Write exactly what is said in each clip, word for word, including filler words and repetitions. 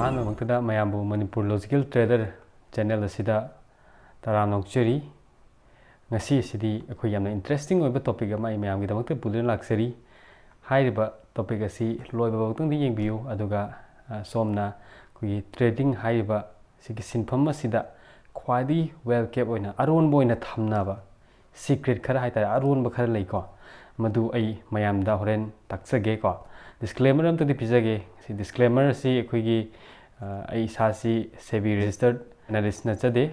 ꯑꯍꯥꯟꯕꯃꯛꯇꯗ ꯃꯌꯥꯝꯕꯨ Manipur logical trader channel ꯑꯁꯤꯗ ꯇꯔꯥꯝꯅ ꯑꯣꯛꯆꯔꯤ꯫ ꯉꯁꯤ ꯑꯁꯤꯗꯤ ꯑꯩꯈꯣꯏ ꯌꯥꯝꯅ ꯏꯟꯇꯔꯦꯁꯇꯤꯡ ꯑꯣꯏꯕ ꯇꯣꯄꯤꯛ ꯑꯃ ꯑꯩ ꯃꯌꯥꯝꯒꯤꯗꯃꯛꯇ ꯄꯨꯗꯨꯅ ꯂꯥꯛꯆꯔꯤ꯫ ꯍꯥꯏꯔꯤꯕ ꯇꯣꯄꯤꯛ ꯑꯁꯤ ꯂꯣꯏꯕ ꯐꯥꯎꯇꯪꯗꯤ ꯌꯦꯡꯕꯤꯌꯨ, ꯑꯗꯨꯒ ꯑ, ꯁꯣꯝꯅ ꯑꯩꯈꯣꯏꯒꯤ ꯇ꯭ꯔꯦꯗꯤꯡ ꯍꯥꯏꯔꯤꯕ ꯁꯤꯒꯤ ꯁꯤꯟꯐꯝ ꯑꯁꯤꯗ ꯈ꯭ꯋꯥꯏꯗꯒꯤ ꯋꯦꯜ ꯀꯦꯞ ꯑꯣꯏꯅ, ꯑꯔꯣꯟꯕ ꯑꯣꯏꯅ ꯊꯝꯅꯕ ꯁꯤꯀ꯭ꯔꯦꯠ ꯈꯔ ꯍꯥꯏꯇꯥꯔꯦ, ꯑꯔꯣꯟꯕ ꯈꯔ ꯂꯩꯀꯣ, ꯃꯗꯨ ꯑꯩ ꯃꯌꯥꯝꯗ ꯍꯣꯔꯦꯟ ꯇꯥꯛꯆꯒꯦꯀꯣ꯫ ꯗꯤꯁꯀ꯭ꯂꯦꯃꯔ ꯑꯝꯇꯗꯤ ꯄꯤꯖꯒꯦ꯫ ꯁꯤ ꯗꯤꯁꯀ꯭ꯂꯦꯃꯔ ꯑꯁꯤ ꯑꯩꯈꯣꯏꯒꯤ, ꯑ, ꯑꯩ ꯏꯁꯥꯁꯤ ꯁꯦꯕꯤ ꯔꯦꯖꯤꯁꯇꯔꯠ ꯑꯦꯅꯥꯂꯤꯁ ꯅꯠꯆꯗꯦ꯫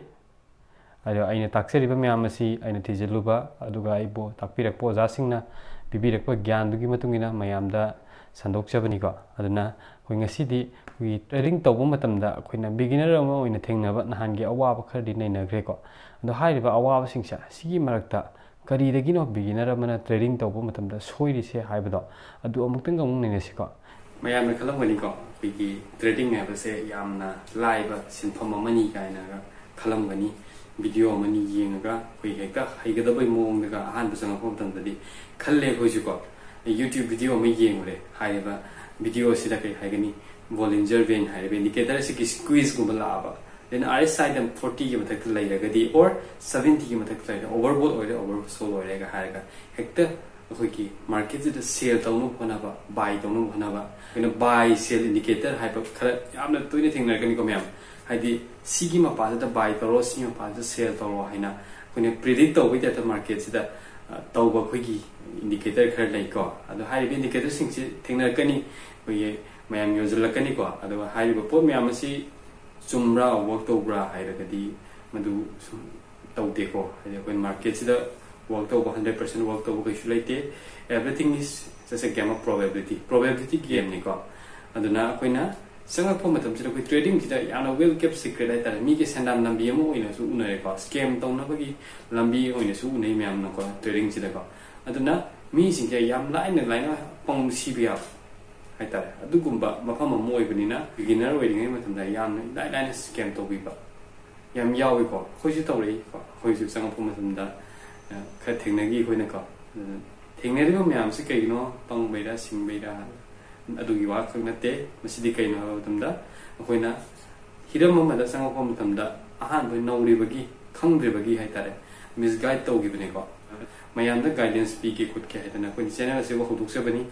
ꯑꯗꯣ ꯑꯩꯅ ꯇꯥꯛꯆꯔꯤꯕ ꯃꯌꯥꯝ ꯑꯁꯤ ꯑꯩꯅ ꯊꯤꯖꯤꯜꯂꯨꯕ, ꯑꯗꯨꯒ ꯑꯩꯕꯨ ꯇꯥꯛꯄꯤꯔꯛꯄ ꯑꯣꯖꯥꯁꯤꯡꯅ ꯄꯤꯕꯤꯔꯛꯄ ꯒ꯭ꯌꯥꯟꯗꯨꯒꯤ ꯃꯇꯨꯡ ꯏꯟꯅ ꯃꯌꯥꯝꯗ ꯁꯟꯗꯣꯛꯆꯕꯅꯤꯀꯣ꯫ ꯑꯗꯨꯅ ꯑꯩꯈꯣꯏ ꯉꯁꯤꯗꯤ ꯑꯩꯈꯣꯏꯒꯤ ꯇ꯭ꯔꯦꯗꯤꯡ ꯇꯧꯕ ꯃꯇꯝꯗ ꯑꯩꯈꯣꯏꯅ ꯕꯤꯒꯤꯅꯔ ꯑꯃ ꯑꯣꯏꯅ ꯊꯦꯡꯅꯕ ꯅꯍꯥꯟꯒꯤ ꯑꯋꯥꯕ ꯈꯔꯗꯤ ꯅꯩꯅꯈ꯭ꯔꯦꯀꯣ꯫ ꯑꯗꯣ ꯍꯥꯏꯔꯤꯕ ꯑꯋꯥꯕꯁꯤꯡꯁꯦ, ꯁꯤꯒꯤ ꯃꯔꯛꯇ ꯀꯔꯤꯗꯒꯤꯅꯣ ꯕꯤꯒꯤꯅꯔ ꯑꯃꯅ ꯇ꯭ꯔꯦꯗꯤꯡ ꯇꯧꯕ ꯃꯇꯝꯗ ꯁꯣꯏꯔꯤꯁꯦ ꯍꯥꯏꯕꯗꯣ, ꯑꯗꯨ ꯑꯃꯨꯛꯇꯪꯒ ꯑꯃꯨꯛ ꯅꯩꯅꯁꯤꯀꯣ꯫ ꯃꯌꯥꯝꯅ ꯈꯜꯂꯝꯒꯅꯤꯀꯣ, ꯑꯩꯈꯣꯏꯒꯤ ꯇ꯭ꯔꯦꯗꯤꯡ ꯍꯥꯏꯕꯁꯦ ꯌꯥꯝꯅ ꯂꯥꯏꯕ ꯁꯤꯟꯐꯝ ꯑꯃꯅꯤ ꯀꯥꯏꯅꯒ ꯈꯜꯂꯝꯒꯅꯤ꯫ ꯚꯤꯗꯤꯑꯣ ꯑꯃꯅꯤ ꯌꯦꯡꯉꯒ ꯑꯩꯈꯣꯏ ꯍꯦꯛꯇ ꯍꯩꯒꯗꯕꯩ ꯃꯑꯣꯡꯗꯒ ꯑꯍꯥꯟꯕ ꯆꯪꯉꯛꯄ ꯃꯇꯝꯗꯗꯤ ꯈꯜꯂꯦ ꯑꯩꯈꯣꯏꯁꯨꯀꯣ꯫ YouTube ꯚꯤꯗꯤꯑꯣ ꯑꯃ ꯌꯦꯡꯉꯨꯔꯦ꯫ ꯍꯥꯏꯔꯤꯕ ꯚꯤꯗꯤꯑꯣ ꯑꯁꯤꯗ ꯀꯩ ꯍꯥꯏꯒꯅꯤ, ꯕꯣꯂꯤꯟꯖꯔ ꯕꯦꯟ ꯍꯥꯏꯔꯤꯕ ꯏꯟꯗꯤꯀꯦꯇꯔ ꯑꯁꯤꯒꯤ ꯁ꯭ꯀ꯭ꯋꯤꯖꯀꯨꯝꯕ ꯂꯥꯛꯑꯕ, ꯑꯗꯨꯅ RSI ꯗ forty ꯒꯤ ꯃꯊꯛꯇ ꯂꯩꯔꯒꯗꯤ, or seventy ꯒꯤ ꯃꯊꯛꯇ ꯂꯩꯔꯒ, ꯑꯣꯚꯔꯕꯣꯠ ꯑꯣꯏꯔꯦ, ꯑꯣꯚꯔꯁꯣꯜ ꯑꯣꯏꯔꯦꯒ ꯍꯥꯏꯔꯒ ꯍꯦꯛꯇ ꯑꯩꯈꯣꯏꯒꯤ ꯃꯥꯔꯀꯦꯠꯁꯤꯗ ꯁꯦꯜ ꯇꯧꯅꯕ ꯍꯣꯠꯅꯕ, ꯕꯥꯏ ꯇꯧꯅꯕ ꯍꯣꯠꯅꯕ, ꯑꯩꯈꯣꯏꯅ ꯕꯥꯏ ꯁꯦꯜ ꯏꯟꯗꯤꯀꯦꯇꯔ ꯍꯥꯏꯕ ꯈꯔ ꯌꯥꯝꯅ ꯇꯣꯏꯅ ꯊꯦꯡꯅꯔꯛꯀꯅꯤꯀꯣ ꯃꯌꯥꯝ꯫ ꯍꯥꯏꯗꯤ ꯁꯤꯒꯤ ꯃꯄꯥꯁꯤꯗ ꯕꯥꯏ ꯇꯧꯔꯣ, ꯁꯤꯒꯤ ꯃꯄꯥꯁꯤꯗ ꯁꯦꯜ ꯇꯧꯔꯣ ꯍꯥꯏꯅ ꯑꯩꯈꯣꯏꯅ ꯄ꯭ꯔꯤꯗꯤꯛ ꯇꯧꯕꯒꯤ ꯇꯥꯏꯞꯇ ꯃꯥꯔꯀꯦꯠꯁꯤꯗ, ꯑ, ꯇꯧꯕ ꯑꯩꯈꯣꯏꯒꯤ ꯏꯟꯗꯤꯀꯦꯇꯔ ꯈꯔ ꯂꯩꯀꯣ꯫ ꯑꯗꯣ ꯍꯥꯏꯔꯤꯕ ꯏꯟꯗꯤꯀꯦꯇꯔꯁꯤꯡꯁꯤ ꯊꯦꯡꯅꯔꯛꯀꯅꯤ, ꯑꯩꯈꯣꯏꯒꯤ ꯃꯌꯥꯝ ꯌꯣꯟꯁꯤꯜꯂꯛꯀꯅꯤꯀꯣ꯫ ꯑꯗꯨꯒ ꯍꯥꯏꯔꯤꯕ ꯄꯣꯠ ꯃꯌꯥꯝ ꯑꯁꯤ ꯆꯨꯝꯕ꯭ꯔꯥ, ꯋꯔꯛ ꯇꯧꯕ꯭ꯔꯥ ꯍꯥꯏꯔꯒꯗꯤ ꯃꯗꯨ ꯁꯨꯝ ꯇꯧꯗꯦꯀꯣ꯫ ꯍꯥꯏꯗꯤ ꯑꯩꯈꯣꯏ ꯃꯥꯔꯀꯦꯠꯁꯤꯗ ꯋꯔꯛ ꯇꯧꯕ, hundred percent ꯋꯔꯛ ꯇꯧꯕ ꯀꯩꯁꯨ ꯂꯩꯇꯦ꯫ Everything is just a game of probability, probability game ꯅꯤꯀꯣ꯫ ꯑꯗꯨꯅ ꯑꯩꯈꯣꯏꯅ ꯆꯪꯉꯛꯄ ꯃꯇꯝꯁꯤꯗ ꯑꯩꯈꯣꯏ ꯇ꯭ꯔꯦꯗꯤꯡꯁꯤꯗ ꯌꯥꯝꯅ ꯋꯦꯜ ꯀꯦꯞ ꯁꯤꯀ꯭ꯔꯦꯠ ꯍꯥꯏꯇꯥꯔꯦ, ꯃꯤꯒꯤ ꯁꯦꯟꯗꯥꯟ ꯂꯝꯕꯤ ꯑꯃ ꯑꯣꯏꯅꯁꯨ ꯎꯅꯔꯦꯀꯣ, ꯁ꯭ꯀꯦꯝ ꯇꯧꯅꯕꯒꯤ ꯂꯝꯕꯤ ꯑꯣꯏꯅꯁꯨ ꯎꯅꯩ ꯃꯌꯥꯝꯅꯀꯣ ꯇ꯭ꯔꯦꯗꯤꯡꯁꯤꯗꯀꯣ꯫ ꯑꯗꯨꯅ ꯃꯤꯁꯤꯡꯁꯦ ꯌꯥꯝ ꯂꯥꯏꯅ ꯂꯥꯏꯅ ꯄꯪ ꯁꯤꯕ ꯌꯥꯕ ꯍꯥꯏꯇꯥꯔꯦ, ꯑꯗꯨꯒꯨꯝꯕ ꯃꯐꯝ ꯑꯃ ꯑꯣꯏꯕꯅꯤꯅ ꯕꯤꯒꯤꯅꯔ ꯑꯣꯏꯔꯤꯉꯩ ꯃꯇꯝꯗ ꯌꯥꯝꯅ ꯏꯂꯥꯏ ꯂꯥꯏꯅ ꯁ꯭ꯀꯦꯝ ꯇꯧꯕꯤꯕ ꯌꯥꯝ ꯌꯥꯎꯏꯀꯣ꯫ ꯑꯩꯈꯣꯏꯁꯨ ꯇꯧꯔꯛꯏꯀꯣ, ꯑꯩꯈꯣꯏꯁꯨ ꯆꯪꯉꯛꯄ ꯃꯇꯝꯗ, ꯑ, ꯈꯔ ꯊꯦꯡꯅꯈꯤ ꯑꯩꯈꯣꯏꯅꯀꯣ꯫ ꯑꯗꯨꯅ ꯊꯦꯡꯅꯔꯤꯕ ꯃꯌꯥꯝꯁꯤ ꯀꯩꯒꯤꯅꯣ, ꯄꯪꯕꯩꯔꯥ, ꯁꯤꯡꯕꯩꯔꯥ, ꯑꯗꯨꯒꯤ ꯋꯥ ꯈꯛ ꯅꯠꯇꯦ꯫ ꯃꯁꯤꯗꯤ ꯀꯩꯅꯣ ꯍꯥꯏꯕ ꯃꯇꯝꯗ, ꯑꯩꯈꯣꯏꯅ ꯍꯤꯔꯝ ꯑꯃꯗ ꯆꯪꯉꯛꯄ ꯃꯇꯝꯗ ꯑꯍꯥꯟꯕ ꯅꯧꯔꯤꯕꯒꯤ, ꯈꯪꯗ꯭ꯔꯤꯕꯒꯤ ꯍꯥꯏꯇꯥꯔꯦ, ꯃꯤꯁꯒꯥꯏꯗ ꯇꯧꯈꯤꯕꯅꯤꯀꯣ꯫ ꯃꯌꯥꯝꯗ ꯒꯥꯏꯗꯦꯟꯁ ꯄꯤꯒꯦ ꯈꯣꯠꯀꯦ ꯍꯥꯏꯗꯅ ꯑꯩꯈꯣꯏꯅ ꯆꯦꯅꯦꯜ ꯑꯁꯤꯕꯨ ꯍꯧꯗꯣꯛꯆꯕꯅꯤ꯫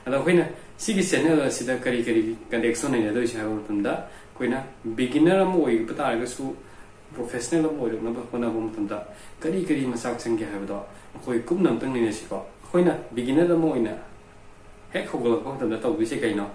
ꯑꯗꯣ ꯑꯩꯈꯣꯏꯅ ꯁꯤꯒꯤ ꯆꯦꯅꯦꯜ ꯑꯁꯤꯗ ꯀꯔꯤ ꯀꯔꯤ ꯀꯟꯇꯦꯛꯁꯇ ꯅꯩꯅꯗꯣꯏꯁꯦ ꯍꯥꯏꯕ ꯃꯇꯝꯗ, ꯑꯩꯈꯣꯏꯅ ꯕꯤꯒꯤꯅꯔ ꯑꯃ ꯑꯣꯏꯕ ꯇꯥꯔꯒꯁꯨ ꯄ꯭ꯔꯣꯐꯦꯁꯅꯦꯜ ꯑꯃ ꯑꯣꯏꯔꯛꯅꯕ ꯍꯣꯠꯅꯕ ꯃꯇꯝꯗ ꯀꯔꯤ ꯀꯔꯤ ꯃꯆꯥꯛ ꯆꯪꯒꯦ ꯍꯥꯏꯕꯗꯣ ꯑꯩꯈꯣꯏ ꯀꯨꯞꯅ ꯑꯝꯇꯪ ꯅꯩꯅꯁꯤꯀꯣ꯫ ꯑꯩꯈꯣꯏꯅ ꯕꯤꯒꯤꯅꯔ ꯑꯃ ꯑꯣꯏꯅ ꯍꯦꯛ ꯍꯧꯒꯠꯂꯛꯄ ꯃꯇꯝꯗ ꯇꯧꯗꯣꯏꯁꯦ ꯀꯩꯅꯣ?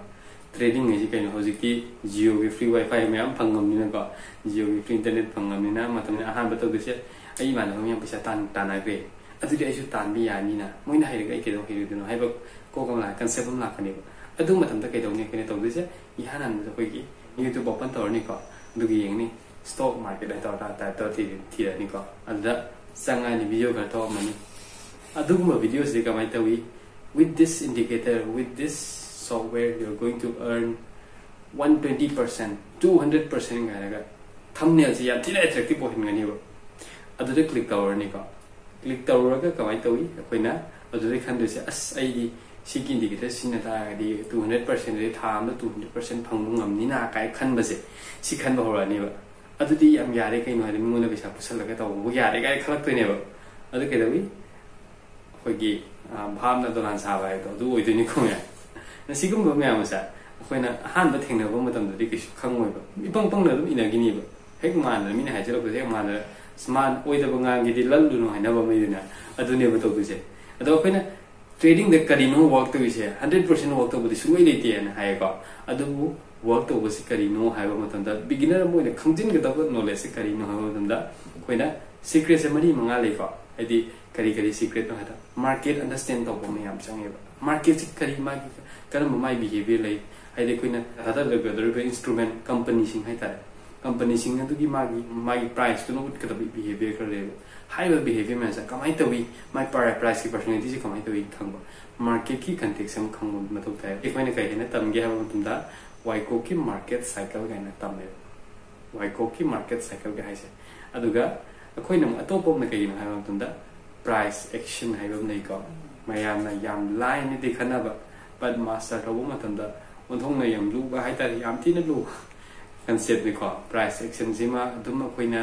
ꯇ꯭ꯔꯦꯗꯤꯡ ꯍꯥꯏꯁꯦ ꯀꯩꯅꯣ? ꯍꯧꯖꯤꯛꯇꯤ ꯖꯤꯑꯣꯒꯤ ꯐ꯭ꯔꯤ ꯋꯥꯏꯐꯥꯏ ꯃꯌꯥꯝ ꯐꯪꯉꯕꯅꯤꯅꯀꯣ, ꯖꯤꯑꯣꯒꯤ ꯐ꯭ꯔꯤ ꯏꯟꯇꯔꯅꯦꯠ ꯐꯪꯉꯕꯅꯤꯅ ꯃꯇꯝꯅ ꯑꯍꯥꯟꯕ ꯇꯧꯗꯣꯏꯁꯦ, ꯑꯩ ꯏꯃꯥꯟꯅꯕ ꯃꯌꯥꯝ ꯄꯩꯁꯥ ꯇꯥꯟ ꯇꯥꯟꯅꯈ꯭ꯔꯦ, ꯑꯗꯨꯗꯤ ꯑꯩꯁꯨ ꯇꯥꯟꯕ ꯌꯥꯅꯤꯅ, ꯃꯣꯏꯅ ꯍꯩꯔꯒ ꯑꯩ ꯀꯩꯗꯧ ꯍꯩꯔꯣꯏꯗꯣꯏꯅꯣ ꯍꯥꯏꯕ ꯀꯣꯛ ꯑꯃ ꯂꯥꯛ ꯀꯟꯁꯦꯞ ꯑꯃ ꯂꯥꯛꯀꯅꯦꯕ꯫ ꯑꯗꯨ ꯃꯇꯝꯗ ꯀꯩꯗꯧꯅꯤ ꯑꯩꯈꯣꯏꯅ ꯇꯧꯗꯣꯏꯁꯦ? ꯏꯍꯥꯟ ꯍꯥꯟꯕꯗ ꯑꯩꯈꯣꯏꯒꯤ ꯌꯨꯇ꯭ꯌꯨꯕ ꯑꯣꯄꯟ ꯇꯧꯔꯅꯤꯀꯣ, ꯑꯗꯨꯒ ꯌꯦꯡꯅꯤ, ꯁ꯭ꯇꯣꯛ ꯃꯥꯔꯀꯦꯠ ꯍꯥꯏ ꯇꯧꯔꯒ ꯇꯥꯏꯞ ꯇꯧꯔ ꯊꯤ- ꯊꯤꯔꯅꯤꯀꯣ꯫ ꯑꯗꯨꯗ ꯆꯪꯉꯛꯑꯅꯤ, ꯚꯤꯗꯤꯑꯣ ꯈꯔ ꯊꯣꯛꯑꯝꯃꯅꯤ꯫ ꯑꯗꯨꯒꯨꯝꯕ ꯚꯤꯗꯤꯑꯣꯁꯤꯗꯤ ꯀꯃꯥꯏꯅ ꯇꯧꯏ? With this indicator, with this software, you are going to earn one twenty percent, two hundred percent ꯍꯥꯏꯔꯒ ꯊꯝꯅꯦꯜꯁꯤ ꯌꯥꯝ ꯊꯤꯅ ꯑꯦꯇ꯭ꯔꯦꯛꯇꯤꯞ ꯑꯣꯏꯍꯟꯒꯅꯦꯕ꯫ ꯑꯗꯨꯗ ꯀ꯭ꯂꯤꯛ ꯇꯧꯔꯅꯤꯀꯣ꯫ ꯀ꯭ꯂꯤꯛ ꯇꯧꯔꯒ ꯀꯃꯥꯏꯅ ꯇꯧꯏ? ꯑꯩꯈꯣꯏꯅ ꯑꯗꯨꯗꯩ ꯈꯟꯗꯣꯏꯁꯦ, "ꯑꯁ, ꯑꯩꯗꯤ ꯁꯤꯒꯤ ꯏꯟꯗꯤꯀꯦꯇꯔ ꯁꯤꯖꯤꯟꯅ ꯇꯥꯔꯒꯗꯤ two hundred percent, ꯊꯥ ꯑꯃꯗ two hundred percent ꯐꯪꯕ ꯉꯝꯅꯤꯅ" ꯀꯥꯏ ꯈꯟꯕꯁꯦ, ꯁꯤ ꯈꯟꯕ ꯍꯧꯔꯛꯑꯅꯦꯕ꯫ ꯑꯗꯨꯗꯤ ꯌꯥꯝ ꯌꯥꯔꯦ, ꯀꯩꯅꯣ ꯍꯥꯏꯗꯤ ꯃꯤꯉꯣꯟꯗ ꯄꯩꯁꯥ ꯄꯨꯁꯜꯂꯒ ꯇꯧꯕꯕꯨ ꯌꯥꯔꯦ ꯀꯥꯏ ꯈꯜꯂꯛꯇꯣꯏꯅꯦꯕ꯫ ꯑꯗꯨ ꯀꯩꯗꯧꯏ? ꯑꯩꯈꯣꯏꯒꯤ, ꯑ, ꯚꯥꯞꯅ ꯗꯣꯂꯥꯟ ꯁꯥꯕ ꯍꯥꯏꯕꯗꯣ ꯑꯗꯨ ꯑꯣꯏꯗꯣꯏꯅꯤꯀꯣ, ꯃꯌꯥꯝ꯫ ꯑꯁꯤꯒꯨꯝꯕ ꯃꯌꯥꯝ ꯑꯁꯦ ꯑꯩꯈꯣꯏꯅ ꯑꯍꯥꯟꯕ ꯊꯦꯡꯅꯕ ꯃꯇꯝꯗꯗꯤ ꯀꯩꯁꯨ ꯈꯪꯉꯣꯏꯕ, ꯏꯄꯪ ꯄꯪꯅ ꯑꯗꯨꯝ ꯏꯅꯈꯤꯅꯦꯕ꯫ ꯍꯦꯛ ꯃꯥꯟꯅ ꯃꯤꯅ ꯍꯥꯏꯖꯔꯛꯄꯁꯦ ꯍꯦꯛ ꯃꯥꯟꯅ, "ꯑꯁ, ꯃꯥ ꯑꯣꯏꯗꯕ ꯉꯥꯡꯒꯦꯗꯤ ꯂꯜꯂꯨꯅꯨ" ꯍꯥꯏꯅꯕ ꯑꯃ ꯂꯩꯗꯅ, ꯑꯗꯨꯅꯦꯕ ꯇꯧꯗꯣꯏꯁꯦ꯫ ꯑꯗꯣ ꯑꯩꯈꯣꯏꯅ ꯇ꯭ꯔꯦꯗꯤꯡꯗ ꯀꯔꯤꯅꯣ ꯋꯥꯔꯛ ꯇꯧꯔꯤꯁꯦ? ꯍꯟꯗ꯭ꯔꯦꯠ ꯄꯥꯔꯁꯦꯟ ꯋꯥꯔꯛ ꯇꯧꯕꯗꯤ ꯁꯨꯡꯂꯩ ꯂꯩꯇꯦꯅ ꯍꯥꯏꯌꯦꯀꯣ꯫ ꯑꯗꯨꯕꯨ ꯋꯥꯔꯛ ꯇꯧꯕꯁꯤ ꯀꯔꯤꯅꯣ ꯍꯥꯏꯕ ꯃꯇꯝꯗ, ꯕꯤꯒꯤꯅꯔ ꯑꯃ ꯑꯣꯏꯅ ꯈꯪꯖꯤꯟꯒꯗꯕ ꯅꯣꯂꯦꯖꯁꯦ ꯀꯔꯤꯅꯣ ꯍꯥꯏꯕ ꯃꯇꯝꯗ, ꯑꯩꯈꯣꯏꯅ ꯁꯤꯀ꯭ꯔꯦꯠꯁꯦ ꯃꯔꯤ ꯃꯉꯥ ꯂꯩꯀꯣ꯫ ꯍꯥꯏꯗꯤ ꯀꯔꯤ ꯀꯔꯤ ꯁꯤꯀ꯭ꯔꯦꯠꯅꯣ ꯍꯥꯏꯗ, ꯃꯥꯔꯀꯦꯠ ꯑꯟꯗꯔꯁꯇꯦꯟ ꯇꯧꯕ ꯑꯃ ꯌꯥꯝ ꯆꯪꯉꯦꯕ꯫ ꯃꯥꯔꯀꯦꯠꯁꯤ ꯀꯔꯤ, ꯃꯥꯒꯤ ꯀꯔꯝꯕ ꯃꯥꯏ ꯕꯤꯍꯦꯕꯤꯌꯔ ꯂꯩ? ꯍꯥꯏꯗꯤ ꯑꯩꯈꯣꯏꯅ ꯊꯥꯗꯔꯒꯗꯧꯔꯤꯕ ꯏꯟꯁꯇ꯭ꯔꯨꯃꯦꯟ, ꯀꯝꯄꯅꯤꯁꯤꯡ ꯍꯥꯏꯇꯥꯔꯦ, ꯀꯝꯄꯅꯤꯁꯤꯡ ꯑꯗꯨꯒꯤ ꯃꯥꯒꯤ, ꯃꯥꯒꯤ ꯄ꯭ꯔꯥꯏꯁꯇꯨꯅ ꯎꯠꯀꯗꯕ ꯕꯤꯍꯦꯕꯤꯌꯔ ꯈꯔ ꯂꯩꯌꯦꯕ꯫ ꯍꯥꯏꯔꯤꯕ ꯕꯤꯍꯦꯕꯤꯌꯔ ꯃꯌꯥꯝꯁꯦ ꯀꯃꯥꯏꯅ ꯇꯧꯏ, ꯃꯥꯏ ꯄ꯭ꯔꯥꯏꯁꯀꯤ ꯄꯔꯁꯣꯅꯦꯂꯤꯇꯤꯁꯦ ꯀꯃꯥꯏꯅ ꯇꯧꯏ ꯈꯪꯕ, ꯃꯥꯔꯀꯦꯠꯀꯤ ꯀꯟꯇꯦꯛꯁ ꯑꯃ ꯈꯪꯕ ꯃꯊꯧ ꯇꯥꯏ꯫ ꯑꯩꯈꯣꯏꯅ ꯀꯩ ꯍꯥꯏꯅ ꯇꯝꯒꯦ ꯍꯥꯏꯕ ꯃꯇꯝꯗ, ꯋꯥꯏꯀꯣꯛꯀꯤ ꯃꯥꯔꯀꯦꯠ ꯁꯥꯏꯀꯜ ꯀꯥꯏꯅ ꯇꯝꯃꯦꯕ꯫ ꯋꯥꯏꯀꯣꯛꯀꯤ ꯃꯥꯔꯀꯦꯠ ꯁꯥꯏꯀꯜꯒ ꯍꯥꯏꯁꯦ꯫ ꯑꯗꯨꯒ ꯑꯩꯈꯣꯏꯅ ꯑꯃꯨꯛ ꯑꯇꯣꯞꯄ ꯑꯃꯅ ꯀꯩꯒꯤꯅꯣ ꯍꯥꯏꯕ ꯃꯇꯝꯗ, ꯄ꯭ꯔꯥꯏꯁ ꯑꯦꯛꯁꯟ ꯍꯥꯏꯕ ꯑꯃ ꯂꯩꯀꯣ꯫ ꯃꯌꯥꯝꯅ ꯌꯥꯝ ꯂꯥꯏꯅꯗꯤ ꯈꯟꯅꯕ, ꯕꯠ ꯃꯥꯁꯇꯔ ꯇꯧꯕ ꯃꯇꯝꯗ ꯑꯣꯟꯊꯣꯛꯅ ꯌꯥꯝ ꯂꯨꯕ ꯍꯥꯏꯇꯥꯔꯦ, ꯌꯥꯝ ꯊꯤꯅ ꯂꯨꯕ꯫ ꯀꯟꯁꯦꯞꯅꯤꯀꯣ꯫ ꯄ꯭ꯔꯥꯏꯁ ꯑꯦꯛꯁꯟꯁꯤꯃ ꯑꯗꯨꯝ ꯑꯩꯈꯣꯏꯅ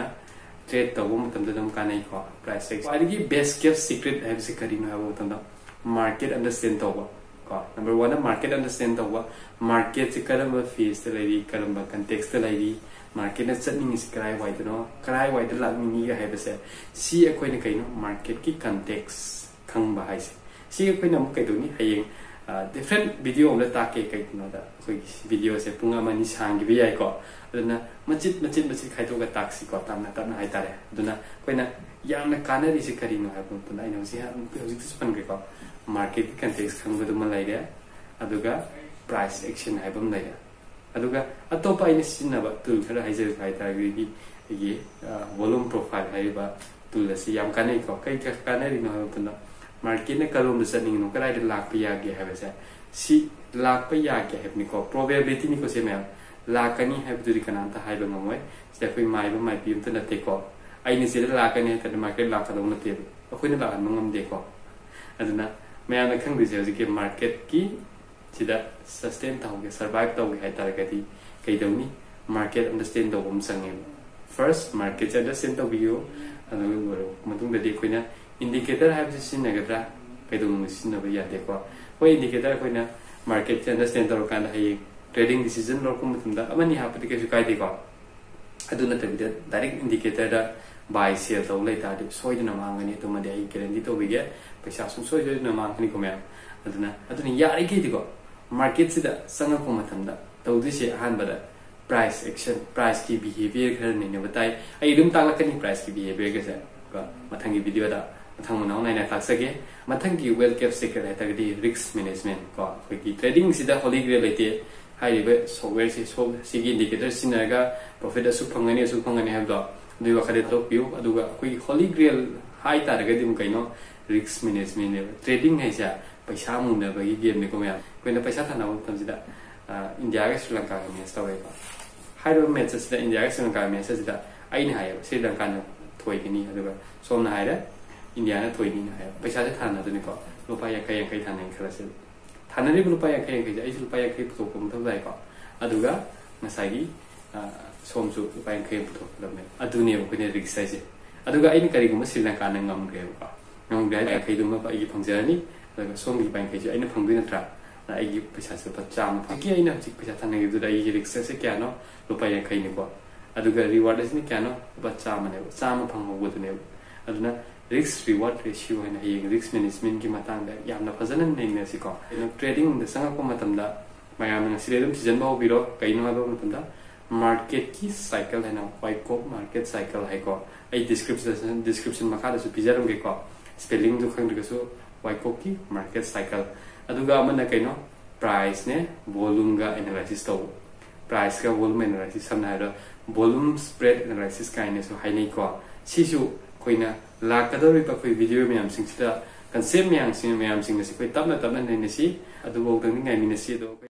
ꯇ꯭ꯔꯦꯠ ꯇꯧꯕ ꯃꯇꯝꯗ ꯑꯗꯨꯝ ꯀꯥꯟꯅꯩꯀꯣ꯫ ꯄ꯭ꯔꯥꯏꯁ ꯑꯦꯛꯁꯟ ꯈ꯭ꯋꯥꯏꯗꯒꯤ ꯕꯦꯁ ꯀꯦꯞ ꯁꯤꯀ꯭ꯔꯦꯠ ꯍꯥꯏꯕꯁꯤ ꯀꯔꯤꯅꯣ ꯍꯥꯏꯕ ꯃꯇꯝꯗ, ꯃꯥꯔꯀꯦꯠ ꯑꯟꯗꯔꯁꯇꯦꯟ ꯇꯧꯕ ꯀꯣ꯫ ꯅꯝꯕꯔ ꯋꯥꯟꯗ ꯃꯥꯔꯀꯦꯠ ꯑꯟꯗꯔꯁꯇꯦꯟ ꯇꯧꯕ꯫ ꯃꯥꯔꯀꯦꯠꯁꯦ ꯀꯔꯝꯕ ꯐꯦꯁꯇ ꯂꯩꯔꯤ, ꯀꯔꯝꯕ ꯀꯟꯇꯦꯛꯁꯇ ꯂꯩꯔꯤ, ꯃꯥꯔꯀꯦꯠꯅ ꯆꯠꯅꯤꯡꯉꯤꯁꯤ ꯀꯔꯥꯏꯋꯥꯏꯗꯅꯣ, ꯀꯔꯥꯏꯋꯥꯏꯗ ꯂꯥꯛꯅꯤꯡꯉꯤꯒ ꯍꯥꯏꯕꯁꯦ, ꯁꯤ ꯑꯩꯈꯣꯏꯅ ꯀꯩꯅꯣ, ꯃꯥꯔꯀꯦꯠꯀꯤ ꯀꯟꯇꯦꯛꯁ ꯈꯪꯕ ꯍꯥꯏꯁꯦ꯫ ꯁꯤ ꯑꯩꯈꯣꯏꯅ ꯑꯃꯨꯛ ꯀꯩꯗꯧꯅꯤ, ꯍꯌꯦꯡ ꯗꯤꯐ꯭ꯔꯦꯟ ꯚꯤꯗꯤꯑꯣ ꯑꯃꯗ ꯇꯥꯛꯀꯦ꯫ ꯀꯩꯒꯤꯅꯣꯗ ꯑꯩꯈꯣꯏꯒꯤ ꯚꯤꯗꯤꯑꯣꯁꯦ ꯄꯨꯡ ꯑꯃ ꯑꯅꯤ ꯁꯥꯡꯈꯤꯕ ꯌꯥꯏꯀꯣ꯫ ꯑꯗꯨꯅ ꯃꯆꯤꯠ ꯃꯆꯤꯠ ꯃꯆꯤꯠ ꯈꯥꯏꯗꯣꯛꯑꯒ ꯇꯥꯛꯁꯤꯀꯣ, ꯇꯞꯅ ꯇꯞꯅ ꯍꯥꯏꯇꯥꯔꯦ꯫ ꯑꯗꯨꯅ ꯑꯩꯈꯣꯏꯅ ꯌꯥꯝꯅ ꯀꯥꯟꯅꯔꯤꯁꯤ ꯀꯔꯤꯅꯣ ꯍꯥꯏꯕ ꯃꯇꯝꯗ, ꯑꯩꯅ ꯍꯧꯖꯤꯛ ꯍꯧꯖꯤꯛꯇꯁꯨ ꯄꯟꯈ꯭ꯔꯦꯀꯣ, ꯃꯥꯔꯀꯦꯠꯀꯤ ꯀꯟꯇꯦꯛꯁ ꯈꯪꯕꯗꯨꯃ ꯂꯩꯔꯦ, ꯑꯗꯨꯒ ꯄ꯭ꯔꯥꯏꯁ ꯑꯦꯛꯁꯟ ꯍꯥꯏꯕ ꯑꯃ ꯂꯩꯔꯦ꯫ ꯑꯗꯨꯒ ꯑꯇꯣꯞꯄ ꯑꯩꯅ ꯁꯤꯖꯤꯟꯅꯕ ꯇꯨꯜ ꯈꯔ ꯍꯥꯏꯖꯔꯛꯄ ꯍꯥꯏꯇꯥꯔꯒꯗꯤ, ꯑꯩꯒꯤ ꯚꯣꯂꯨꯝ ꯄ꯭ꯔꯣꯐꯥꯏꯜ ꯍꯥꯏꯔꯤꯕ ꯇꯨꯜ ꯑꯁꯤ ꯌꯥꯝ ꯀꯥꯟꯅꯩꯀꯣ꯫ ꯀꯩ ꯀ- ꯀꯥꯟꯅꯔꯤꯅꯣ ꯍꯥꯏꯕ ꯃꯇꯝꯗ, ꯃꯥꯔꯀꯦꯠꯅ ꯀꯔꯣꯝꯗ ꯆꯠꯅꯤꯡꯉꯤꯅꯣ, ꯀꯗꯥꯏꯗ ꯂꯥꯛꯄ ꯌꯥꯒꯦ ꯍꯥꯏꯕꯁꯦ, ꯁꯤ ꯂꯥꯛꯄ ꯌꯥꯒꯦ ꯍꯥꯏꯕꯅꯤꯀꯣ, ꯄ꯭ꯔꯣꯕꯦꯕꯤꯂꯤꯇꯤꯅꯤꯀꯣ꯫ ꯁꯤ ꯃꯌꯥꯝ ꯂꯥꯛꯀꯅꯤ ꯍꯥꯏꯕꯗꯨꯗꯤ ꯀꯅꯥꯝꯇ ꯍꯥꯏꯕ ꯉꯝꯃꯣꯏ꯫ ꯁꯤꯗ ꯑꯩꯈꯣꯏ ꯃꯥꯏꯕ ꯃꯥꯏꯕꯤ ꯑꯝꯇ ꯅꯠꯇꯦꯀꯣ꯫ ꯑꯩꯅ ꯁꯤꯗ ꯂꯥꯛꯀꯅꯤ ꯍꯥꯏ ꯇꯥꯔꯗꯤ ꯃꯥꯔꯀꯦꯠ ꯂꯥꯛꯀꯗꯧ ꯅꯠꯇꯦꯕ, ꯑꯩꯈꯣꯏꯅ ꯂꯥꯛꯍꯟꯕ ꯉꯝꯗꯦꯀꯣ꯫ ꯑꯗꯨꯅ ꯃꯌꯥꯝꯅ ꯈꯪꯗꯣꯏꯁꯦ ꯍꯧꯖꯤꯛꯀꯤ ꯃꯥꯔꯀꯦꯠꯀꯤ ꯁꯤꯗ ꯁꯁꯇꯦꯟ ꯇꯧꯒꯦ, ꯁꯔꯚꯥꯏꯚ ꯇꯧꯒꯦ ꯍꯥꯏ ꯇꯥꯔꯒꯗꯤ ꯀꯩꯗꯧꯅꯤ? ꯃꯥꯔꯀꯦꯠ ꯑꯟꯗꯔꯁꯇꯦꯟ ꯇꯧꯕ ꯑꯃ ꯆꯪꯉꯦꯕ꯫ ꯐꯥꯔꯁ ꯃꯥꯔꯀꯦꯠꯁꯦ ꯑꯟꯗꯔꯁꯇꯦꯟ ꯇꯧꯕꯤꯌꯨ, ꯑꯗꯨ ꯂꯣꯏꯔꯕ ꯃꯇꯨꯡꯗꯗꯤ ꯑꯩꯈꯣꯏꯅ ꯏꯟꯗꯤꯀꯦꯇꯔ ꯍꯥꯏꯕꯁꯤ ꯁꯤꯖꯤꯟꯅꯒꯗ꯭ꯔꯥ? ꯀꯩꯗꯧꯅꯨꯡꯗ ꯁꯤꯖꯤꯟꯅꯕ ꯌꯥꯗꯦꯀꯣ꯫ ꯍꯣꯏ, ꯏꯟꯗꯤꯀꯦꯇꯔ ꯑꯩꯈꯣꯏꯅ ꯃꯥꯔꯀꯦꯠꯁꯦ ꯑꯟꯗꯔꯁꯇꯦꯟ ꯇꯧꯔꯀꯥꯟꯗ ꯍꯌꯦꯡ ꯇ꯭ꯔꯦꯗꯤꯡ ꯗꯤꯁꯤꯖꯟ ꯂꯧꯔꯛꯄ ꯃꯇꯝꯗ ꯑꯃꯅꯤ ꯍꯥꯞꯄꯗꯤ ꯀꯩꯁꯨ ꯀꯥꯏꯗꯦꯀꯣ꯫ ꯑꯗꯨ ꯅꯠꯇꯕꯤꯗ ꯗꯥꯏꯔꯦꯛ ꯏꯟꯗꯤꯀꯦꯇꯔꯗ ꯕꯥꯏ ꯁꯦꯜ ꯇꯧ ꯂꯩꯇꯥꯔꯗꯤ ꯁꯣꯏꯗꯅ ꯃꯥꯡꯒꯅꯤ꯫ ꯑꯗꯨꯃꯗꯤ ꯑꯩ ꯒꯦꯔꯦꯟꯇꯤ ꯇꯧꯕꯤꯒꯦ, ꯄꯩꯁꯥ ꯁꯨꯡꯁꯣꯏ ꯁꯣꯏꯗꯅ ꯃꯥꯡꯒꯅꯤꯀꯣ ꯃꯌꯥꯝ꯫ ꯑꯗꯨꯅ ꯑꯗꯨꯅ ꯌꯥꯔꯤꯈꯩꯗꯤꯀꯣ, ꯃꯥꯔꯀꯦꯠꯁꯤꯗ ꯆꯪꯉꯛꯄ ꯃꯇꯝꯗ ꯇꯧꯗꯣꯏꯁꯦ, ꯑꯍꯥꯟꯕꯗ ꯄ꯭ꯔꯥꯏꯁ ꯑꯦꯛꯁꯟ, ꯄ꯭ꯔꯥꯏꯁꯀꯤ ꯕꯤꯍꯦꯕꯤꯌꯔ ꯈꯔ ꯅꯩꯅꯕ ꯇꯥꯏ꯫ ꯑꯩ ꯑꯗꯨꯝ ꯇꯥꯛꯂꯛꯀꯅꯤ ꯄ꯭ꯔꯥꯏꯁꯀꯤ ꯕꯤꯍꯦꯕꯤꯌꯔꯒꯁꯦ ꯀꯣ, ꯃꯊꯪꯒꯤ ꯚꯤꯗꯤꯑꯣꯗ ꯃꯊꯪ ꯃꯅꯥꯎ ꯅꯥꯏꯅ ꯇꯥꯛꯆꯒꯦ꯫ ꯃꯊꯪꯒꯤ ꯋꯦꯜ ꯀꯦꯞ ꯁꯤꯀ꯭ꯔꯦꯠ ꯍꯥꯏꯇꯥꯔꯒꯗꯤ ꯔꯤꯁꯛ ꯃꯦꯅꯦꯖꯃꯦꯟꯠ ꯀꯣ꯫ ꯑꯩꯈꯣꯏꯒꯤ ꯇ꯭ꯔꯦꯗꯤꯡꯁꯤꯗ ꯍꯣꯂꯤ ꯒ꯭ꯔꯦꯜ ꯂꯩꯇꯦ꯫ ꯍꯥꯏꯔꯤꯕ ꯁꯣꯐꯋꯦꯌꯔꯁꯤ, ꯁꯣ- ꯁꯤꯒꯤ ꯏꯟꯗꯤꯀꯦꯇꯔ ꯁꯤꯖꯤꯟꯅꯔꯒ ꯄ꯭ꯔꯣꯐꯤꯠ ꯑꯁꯨꯛ ꯐꯪꯒꯅꯤ, ꯑꯁꯨꯛ ꯐꯪꯒꯅꯤ ꯍꯥꯏꯕꯗꯣ, ꯑꯗꯨꯒꯤ ꯋꯥꯈꯜꯗ ꯊꯥꯗꯣꯛꯄꯤꯌꯨ꯫ ꯑꯗꯨꯒ ꯑꯩꯈꯣꯏꯒꯤ ꯍꯣꯂꯤ ꯒ꯭ꯔꯦꯜ ꯍꯥꯏ ꯇꯥꯔꯒꯗꯤ ꯑꯃꯨꯛ ꯀꯩꯅꯣ? ꯔꯤꯁꯛ ꯃꯦꯅꯦꯖꯃꯦꯟꯠꯅꯦꯕ꯫ ꯇ꯭ꯔꯦꯗꯤꯡ ꯍꯥꯏꯁꯦ ꯄꯩꯁꯥ ꯃꯨꯟꯅꯕꯒꯤ ꯒꯦꯝꯅꯤꯀꯣ ꯃꯌꯥꯝ꯫ ꯑꯩꯈꯣꯏꯅ ꯄꯩꯁꯥ ꯊꯥꯅꯕ ꯃꯇꯝꯁꯤꯗ, ꯑ, ꯏꯟꯗꯤꯌꯥꯒ ꯁ꯭ꯔꯤ ꯂꯪꯀꯥꯒ ꯃꯦꯠꯆ ꯇꯧꯔꯦꯀꯣ꯫ ꯍꯥꯏꯔꯤꯕ ꯃꯦꯠꯆ ꯑꯁꯤꯗ, ꯏꯟꯗꯤꯌꯥꯒ ꯁ꯭ꯔꯤ ꯂꯪꯀꯥꯒ ꯃꯦꯠꯆ ꯑꯁꯤꯗ ꯑꯩꯅ ꯍꯥꯏꯌꯦꯕ, ꯁ꯭ꯔꯤ ꯂꯪꯀꯥꯅ ꯊꯣꯏꯒꯅꯤ꯫ ꯑꯗꯨꯒ ꯁꯣꯝꯅ ꯍꯥꯏꯔꯦ, ꯏꯟꯗꯤꯌꯥꯅ ꯊꯣꯏꯅꯤꯅ ꯍꯥꯏꯌꯦꯕ꯫ ꯄꯩꯁꯥꯁꯦ ꯊꯥꯅꯗꯣꯏꯅꯤꯀꯣ, ꯂꯨꯄꯥ ꯌꯥꯡꯈꯩ ꯌꯥꯡꯈꯩ ꯊꯥꯅꯩ ꯈꯜꯂꯁꯦꯕ꯫ ꯊꯥꯅꯔꯤꯕ ꯂꯨꯄꯥ ꯌꯥꯡꯈꯩ ꯌꯥꯡꯈꯩꯁꯦ ꯑꯩꯁꯨ ꯂꯨꯄꯥ ꯌꯥꯡꯈꯩ ꯄꯨꯊꯣꯛꯄ ꯃꯊꯧ ꯇꯥꯏꯀꯣ꯫ ꯑꯗꯨꯒ ꯉꯁꯥꯏꯒꯤ, ꯁꯣꯝꯁꯨ ꯂꯨꯄꯥ ꯌꯥꯡꯈꯩ ꯑꯃ ꯄꯨꯊꯣꯛꯀꯗꯕꯅꯦꯕ꯫ ꯑꯗꯨꯅꯦꯕ ꯑꯩꯈꯣꯏꯅ ꯔꯤꯛꯁ ꯍꯥꯏꯁꯦ꯫ ꯑꯗꯨꯒ ꯑꯩꯅ ꯀꯔꯤꯒꯨꯝꯕ ꯁ꯭ꯔꯤ ꯂꯪꯀꯥꯅ ꯉꯝꯈ꯭ꯔꯦꯕꯀꯣ, ꯉꯝꯈ꯭ꯔꯦ ꯍꯥꯏꯗꯤ ꯌꯥꯡꯈꯩꯗꯨꯃ ꯑꯩꯒꯤ ꯐꯪꯖꯔꯅꯤ, ꯑꯗꯨꯒ ꯁꯣꯝꯒꯤ ꯂꯨꯄꯥ ꯌꯥꯡꯈꯩꯁꯨ ꯑꯩꯅ ꯐꯪꯗꯣꯏ ꯅꯠꯇ꯭ꯔꯥ? ꯑꯗ ꯑꯩꯒꯤ ꯄꯩꯁꯥꯁꯦ ꯂꯨꯄꯥ ꯆꯥꯝꯃ ꯐꯪ-, ꯍꯧꯖꯤꯛꯀꯤ ꯑꯩꯅ ꯍꯧꯖꯤꯛ ꯄꯩꯁꯥ ꯊꯥꯅꯈꯤꯕꯗꯨꯗ ꯑꯩꯒꯤ ꯔꯤꯛꯁ ꯑꯁꯦ ꯀꯌꯥꯅꯣ? ꯂꯨꯄꯥ ꯌꯥꯡꯈꯩꯅꯤꯀꯣ꯫ ꯑꯗꯨꯒ ꯔꯤꯋꯥꯔꯗ ꯑꯁꯤꯅ ꯀꯌꯥꯅꯣ? ꯂꯨꯄꯥ ꯆꯥꯝꯃꯅꯦꯕ꯫ ꯆꯥꯝꯃ ꯐꯪꯍꯧꯕꯗꯨꯅꯦꯕ꯫ ꯑꯗꯨꯅ ꯔꯤꯛꯁ ꯔꯤꯋꯥꯔꯗ ꯔꯦꯁꯤꯌꯣ ꯍꯥꯏꯅ ꯍꯌꯦꯡ ꯔꯤꯛꯁ ꯃꯦꯅꯦꯖꯃꯦꯟꯒꯤ ꯃꯇꯥꯡꯗ ꯌꯥꯝꯅ ꯐꯖꯅ ꯅꯩꯅꯁꯤꯀꯣ꯫ ꯀꯩꯅꯣ, ꯇ꯭ꯔꯦꯗꯤꯡꯗ ꯆꯪꯉꯛꯄ ꯃꯇꯝꯗ ꯃꯌꯥꯝꯅ ꯉꯁꯤꯗꯩ ꯑꯗꯨꯝ ꯊꯤꯖꯤꯟꯕ ꯍꯧꯕꯤꯔꯣ꯫ ꯀꯩꯅꯣ ꯍꯥꯏꯕ ꯃꯇꯝꯗ, ꯃꯥꯔꯀꯦꯠꯀꯤ ꯁꯥꯏꯀꯜ ꯍꯥꯏꯅ, ꯋꯥꯏꯀꯣꯛ ꯃꯥꯔꯀꯦꯠ ꯁꯥꯏꯀꯜ ꯍꯥꯏꯀꯣ꯫ ꯑꯩ ꯗꯤꯁꯀ꯭ꯔꯤꯞꯁꯟ, ꯗꯤꯁꯀ꯭ꯔꯤꯞꯁꯟ ꯃꯈꯥꯗꯁꯨ ꯄꯤꯖꯔꯝꯒꯦꯀꯣ, ꯁ꯭ꯄꯦꯂꯤꯡꯗꯨ ꯈꯪꯗ꯭ꯔꯒꯁꯨ꯫ ꯋꯥꯏꯀꯣꯛꯀꯤ ꯃꯥꯔꯀꯦꯠ ꯁꯥꯏꯀꯜ꯫ ꯑꯗꯨꯒ ꯑꯃꯅ ꯀꯩꯅꯣ? ꯄ꯭ꯔꯥꯏꯁꯅꯦ, ꯚꯣꯂꯨꯝꯒ ꯑꯦꯅꯥꯂꯥꯏꯁꯤꯁ ꯇꯧꯕ꯫ ꯄ꯭ꯔꯥꯏꯁꯀ ꯚꯣꯂꯨꯝ ꯑꯦꯅꯥꯂꯥꯏꯁꯤꯁ, ꯁꯝꯅ ꯍꯥꯏꯔꯕꯗ ꯚꯣꯂꯨꯝ ꯁ꯭ꯄ꯭ꯔꯦꯗ ꯑꯦꯅꯥꯂꯥꯏꯁꯤꯁ ꯀꯥꯏꯅꯁꯨ ꯍꯥꯏꯅꯩꯀꯣ꯫ ꯁꯤꯁꯨ ꯑꯩꯈꯣꯏꯅ ꯂꯥꯛꯀꯗꯧꯔꯤꯕ ꯑꯩꯈꯣꯏ ꯚꯤꯗꯤꯑꯣ ꯃꯌꯥꯝꯁꯤꯡꯁꯤꯗ ꯀꯟꯁꯦꯞ ꯃꯌꯥꯝꯁꯤꯡ, ꯃꯌꯥꯝꯁꯤꯡ ꯑꯁꯤ ꯑꯩꯈꯣꯏ ꯇꯞꯅ ꯇꯞꯅ ꯅꯩꯅꯁꯤ꯫ ꯑꯗꯨꯐꯥꯎꯗꯪꯗꯤ ꯉꯥꯏꯃꯤꯟꯅꯁꯤ꯫ ꯑꯗꯣ ꯑꯩꯈꯣꯏ